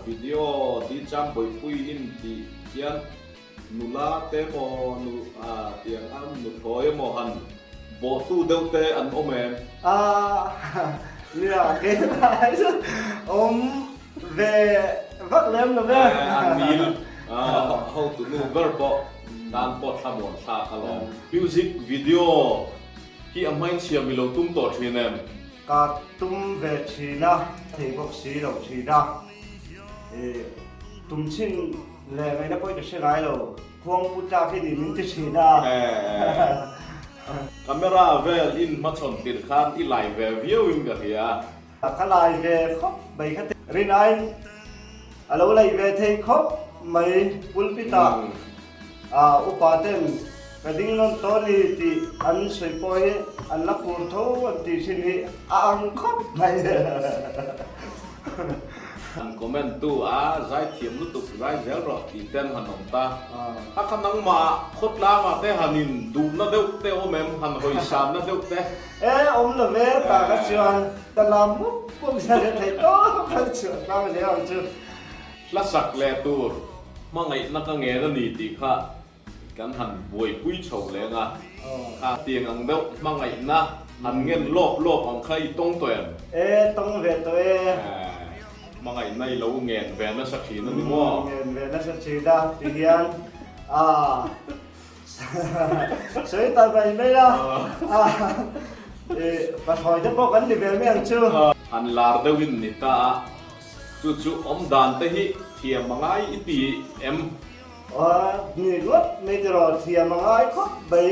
Video di chang bawihpui in tih hian nula te maw nu tiang a nuthlawi emaw han bawhtu deuh te an awm em? A nia keimah hi chu awm ve vak lem lo ve. A nil hotu nu ber pawh tan pawh thlamuan thlak alawm. Music video hi a hmainchhia mi lo tum tawh thin em? Ka tum ve thin a, thei bawk si lo thin a, ih tum chhin leh ngaihna pawh i ka hre ngai lo, khuang pu tlak hi ni min ti thin a. Camera vel in hmachhawn tirh khan i lai ve viau in ka hria. Ka lai ve khawp mai kha te. Rinaiin a lo laih ve thei khawp mai pulpit ah. Upa ten ka ding nawn tawh ni tih an sawi pawh hi an la fur tho an tih thin hi a ang khawp mai. Han comment tu a zaithiam lutuk zai zel rawh tih ten han awm ta. A kha nangmah khawtlang ah te han in duhna deuh te awm em? Han hawi sanna deuh te? E awm lo ve ta ka chuan ka lam mup mup zel ka theih tawp kha chhuah tlang zel ang chu. Hla sak leh tur hmangaihna ka ngen a ni tih kha kan han buaipui chho leng a, kha tiang ang deuh hmangaihna han ngen lawp lawp ang kha i tawng tawh em? E, tawng ve tawh e. Hmangaihna i lo ngen ve nasa thin a ni maw? Ngen ve nasa thin a ti hian a sawi ta mai mai a, pathlawi te pawh kan ni ve mai ang chu. Han lar deuhin ni ta a. Chu chu awm dan te hi thiam a ngai i ti em? Ni ngawt mai tiraw thiam a ngai khawp mai.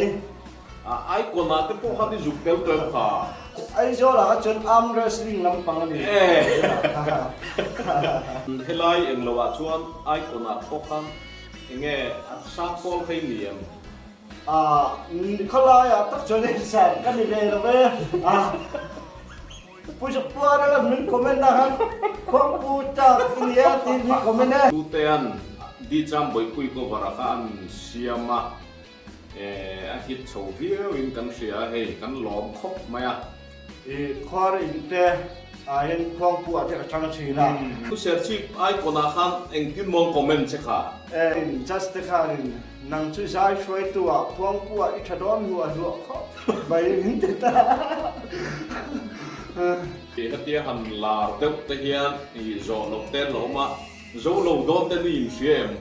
Icon ah te pawh khan i zuk tel tawh em kha? Aizawl ah kha chuan arm wrestling lampang a ni. Helai eng lo ah chuan icon ah pawh khan enge a sang pawl kha i ni em? Khawlai ah tak chuan exam ka ni ve lo e. Pu Zukpuara lam min comment a han Khuangpu tlak i nia tiin min comment e. Tutean Dicham Bawihpui cover a kha an siam a, a hit chho viau in kan hria a hei kan lawm khawp mai a. I khuar in te ah hian Khuangpu ah te ka chang thin a. Pu Serchhip icon ah khan engtin maw an comment che kha? In judge te khan in nang chu zai hruaitu ah Khuangpu ah i tha dawn hluah hluah khawp. Mai min ti ta. Hetia han lar deuh te hian i zawh loh te an lo awm a, zo lo dawn te ni in hria em?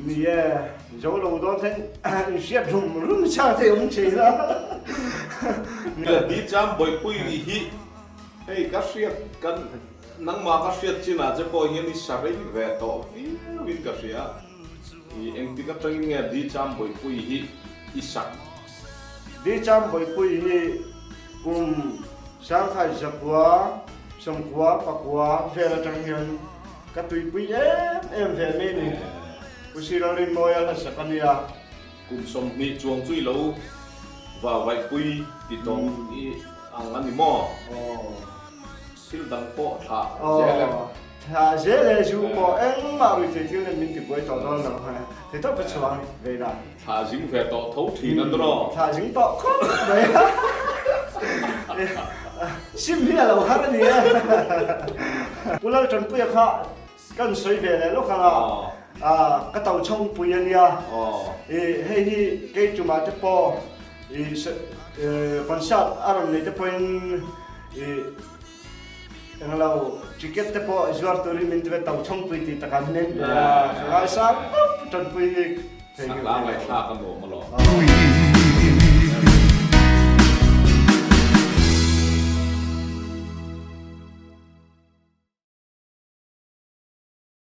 Ni e, zo lo dawn te in hriat rum rum chang te awm thin a. Di cham bawihpui hi hei ka hriat kan nangmah ka hriat chinah che pawh hian i sa rei ve tawh viau in ka hria. I engtik atangin nge Di Cham Bawihpui hi i sak? Di Cham Bawihpui hi kum Sangkhai zakua, sawmkua, pakua vel atang hian ka tuipui em em ve mai ni. Pu Sir Rinmawia hla sak a nia. Kum 20 chuang chu i lo vavaihpui ti tawng i ang a ni maw? Aw. Thil dang pawh thlah zel em? Thlah zel e, zu pawh engmah rui thei thil nen min ti buai tawh dawn lo. Thei tawp ka chhuang ve la. Thlah zing ve tawh tho thin a draw. Thlah zing tawh khawp mai a. Sim hi a lo har a ni e. Pu Laltanpuia kha kan sawi ve leh lawk ang a, ka to chhawngpui a nia. Hei hi kei tumah te pawh concert a rawn nei te pawhin englo ticket te pawh zuar turin min ti ve to chhawngpui tih takah min en ve a, ka ngaisang tawp tanpui hi. Sakla ngaihthlak a nuam alawm.